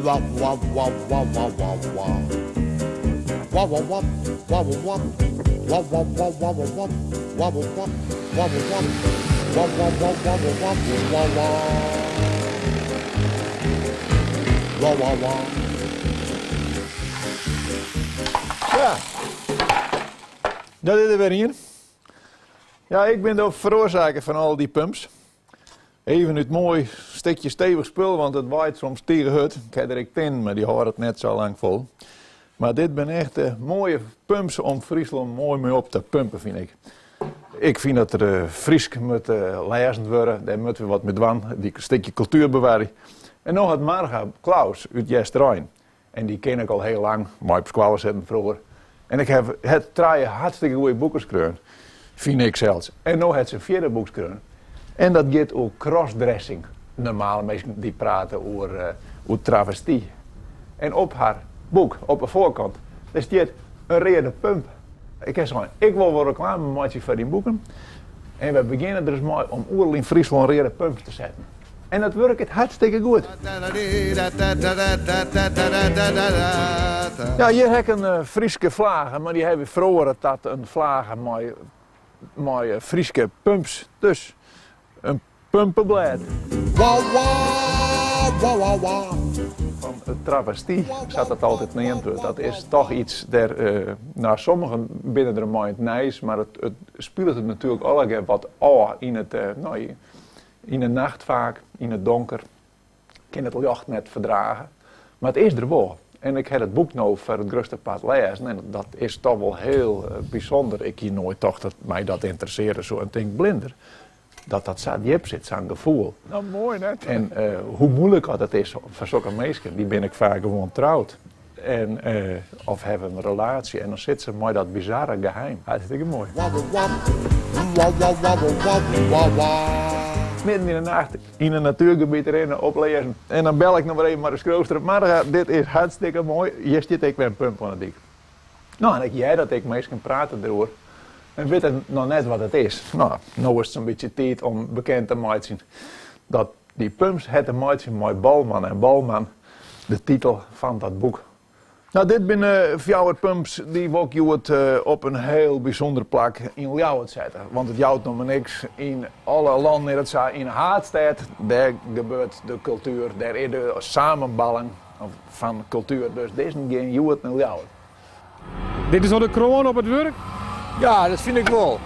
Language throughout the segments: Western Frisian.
Wa wa wa wa wa wa wa. Wa wa wa wa wa wa. Wa wa wa wa wa wa. Wa wa wa wa wa wa. Wa wa wa wa wa wa wa wa. Wa wa wa. Ja, dat is der wer ien. Ja, ik bin de feroarsaker fan al dy pumps. Even út moai stikje stevich spul, want it waait soms tige hurd. Ik ha der ek tin, mar dy hâlde it net sa lang fol. Mar dit binne echt moaie pumps om Fryslân moai mei op te pumpen, fyn ik. Ik fyn dat der Frysk moat lêzen wurde, dêr moatte we wat mei dwaan, dy stikje kultuer bewarje. En no hat Marga Claus út Easterein, en dy ken ik al hiel lang, mei op skoalle sitten froeger. En ik haw hat trije hartstikke goede boeken skreaun, fyn ik sels. En no hat se in fjirde boek skreaun. En dat giet oer crossdressing. Normale minsken dy prate oer, oer travesty. En op har boek, op 'e foarkant, dêr stiet in reade pump. Ik ha sein, ik wol wol reklame meitsje foar dyn boeken. En we begjinne der ris mei om oeral yn Fryslân reade pumps te setten. En dat wurket hartstikke goed. Ja, hjir ha ik in Fryske flage, mar dy ha we feroare ta in flage mei, mei Fryske pumps. Dus in pumpeblêd. Wa wa wa wa wa. Fan travesty, sa't dat altyd neamd wurdt, dat is toch iets dêr, no, sommigen binne der mei yn it nijs, mar it, it spilet it natuerlik allegear wat ôf yn it, no, yn de nacht faak, yn it donker, kin it ljocht net ferdrage. Mar it is der wol. En ik ha it boek no foar it grutste part lêzen en dat is toch wol hiel bysûnder. Ik hie noait tocht dat my dat ynteressearje soe. En tink blinder dat dat sa djip sit, sa'n gefoel. Nou, moai net. En hoe moeilik dat is foar sokke minsken, dy binne ek faak gewoan troud. En, of hawwe in relaasje en dan sitte se mei dat bizarre geheim. Hartstikke moai. Midden yn de nacht yn in natuergebiet rinne op learzen. En dan bel ik noch wer even mei de skriuwster. Marga, dit is hartstikke moai. Hjir stiet ek wer in pump oan de dyk. No, en ik hear dat ek minsken prate deroer en witte noch net wat it is. No, no is it sa'n bytsje tiid om bekend te meitsjen dat dy pumps ha te meitsjen mei Balman en Balman, de titel fan dat boek. No, dit binne fjouwer pumps dy wol ik hjoed op in hiel bysûnder plak yn Ljouwert sette. Want it jout noch mar niks. Yn alle lannen is it sa, yn de haadstêd, dêr gebeurt de kultuer, dêr is de samenballing fan kultuer. Dus dizzen gean hjoed nei Ljouwert. Dit is al de kroan op it wurk? Ja, dat fyn ik wol.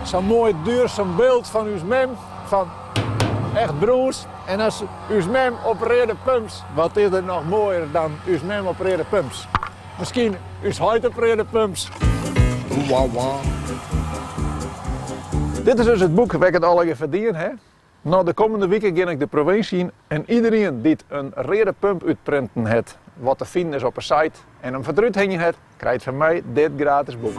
Sa'n moai duursum byld fan ús mem, fan echt brûns. En as ús mem op reade pumps, wat is der noch moaier dan ús mem op reade pumps? Miskien ús heit op reade pumps. Wa wa. Dit is dus it boek wêr't ik it allegear foar dien ha. No, de kommende wike gean ik de provinsje yn en iderien dy't in reade pump útprinten hat, wat te finen is op 'e site en him foar it rút hingjen hat, krijt fan my dit gratis boek.